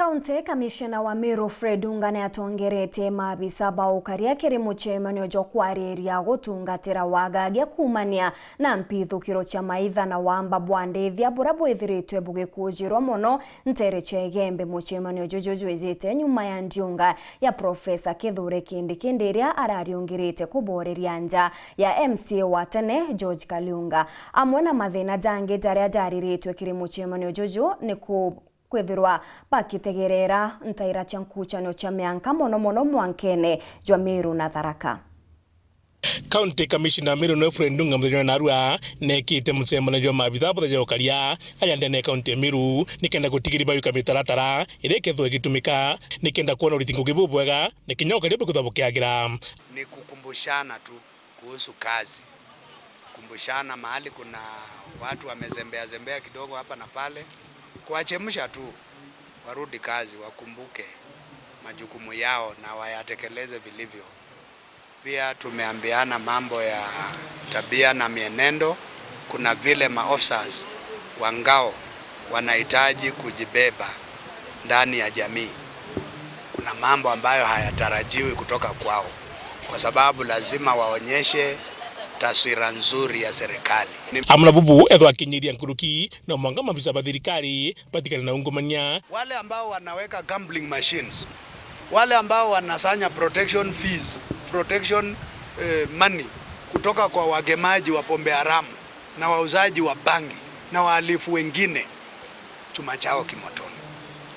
County Commissioner wa Meru Fred Ungane atongerete maabisa baukaria kiri mucemanio jwa kwariria gutungatira wagagia kumania na mpithukiro cha maitha na wamba bwa ndithia buria bwithiritwe bugikujirwa muno ntere cha igembe. Mucemanio juju jwijite nyuma ya ndiunga ya Professor Kithure Kindiki iria arariungirite kuboreria nja ya MCA wa tene George Kaliunga, amwe na mathina jangi jaria jariritwe kiri mucemanio juju ni ku kwithirwa bakitegerera ntaira cha nkuchanio cha mianka mono mono mwankene jwa Meru na Tharaka. County Commissioner Meru no Fred Ndunga muthenya narua nekite mucemanio jwa maabitha muthenya ukaria aya ndene county ya Meru nikenda gutigiri bayuka mitaratara iria ikethwo igitumika nikenda kuona uriti ngugi bubwega na kinya ukaria bukwithwa bukiagira. Ni kukumbushana tu kuhusu kazi, kumbushana mahali kuna watu wamezembea zembea kidogo hapa na pale, kuwachemsha tu warudi kazi, wakumbuke majukumu yao na wayatekeleze vilivyo. Pia tumeambiana mambo ya tabia na mienendo. Kuna vile maofficers wa ngao wanahitaji kujibeba ndani ya jamii. Kuna mambo ambayo hayatarajiwi kutoka kwao, kwa sababu lazima waonyeshe taswira nzuri ya serikali. Amuna bubu ethwa akinyiria nkuruki na mwanga mabisa ba thirikari batikane na ungumania. Wale ambao wanaweka gambling machines, wale ambao wanasanya protection fees, protection money kutoka kwa wagemaji wa pombe haramu na wauzaji wa bangi na wahalifu wengine, chuma chao kimotoni,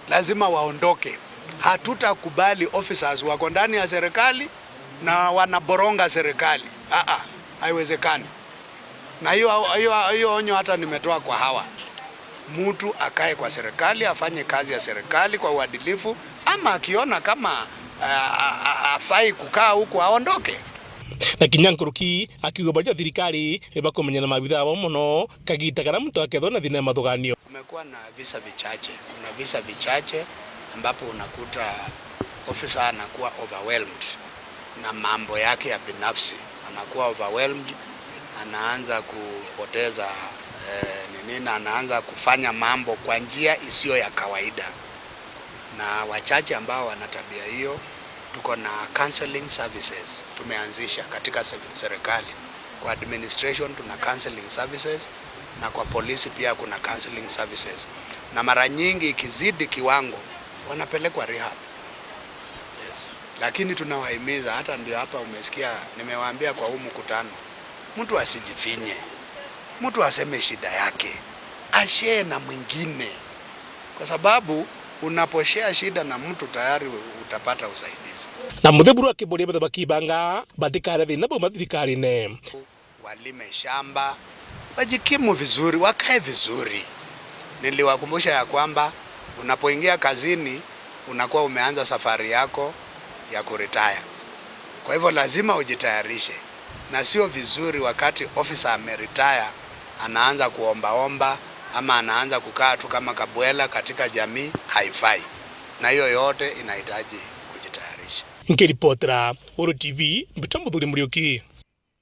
lazima waondoke. Hatutakubali officers wako ndani ya serikali na wanaboronga serikali. Aa, haiwezekani. Na hiyo hiyo hiyo onyo hata nimetoa kwa hawa. Mtu akae kwa serikali, afanye kazi ya serikali kwa uadilifu, ama akiona kama afai kukaa huku aondoke. Na kinya nkuruki akiuga baria thirikari ibakumenya na maabitha ao muno kagita karia mtu akethwo na thina mathuganio. Kumekuwa na visa vichache, kuna visa vichache ambapo unakuta ofisa anakuwa overwhelmed na mambo yake ya binafsi, anakuwa overwhelmed, anaanza kupoteza nini, na anaanza kufanya mambo kwa njia isiyo ya kawaida. Na wachache ambao wana tabia hiyo, tuko na counseling services tumeanzisha katika serikali. Kwa administration tuna counseling services, na kwa polisi pia kuna counseling services, na mara nyingi ikizidi kiwango wanapelekwa rehab. Yes. Lakini tunawahimiza, hata ndio hapa umesikia nimewaambia kwa huu mkutano, mtu asijifinye, mtu aseme shida yake, ashare na mwingine, kwa sababu unaposhare shida na mtu tayari utapata usaidizi. Na mutheburu akiboria betha bakibanga batikare thina bauma thirikari-ini. Walime shamba, wajikimu vizuri, wakae vizuri. Niliwakumbusha ya kwamba unapoingia kazini unakuwa umeanza safari yako ya kuretire. Kwa hivyo lazima ujitayarishe, na sio vizuri wakati officer ameretire anaanza kuombaomba ama anaanza kukaa tu kama kabwela katika jamii, haifai. Na hiyo yote inahitaji kujitayarisha. Nkiripotera Uru TV, Mbita Muthuri Muriuki.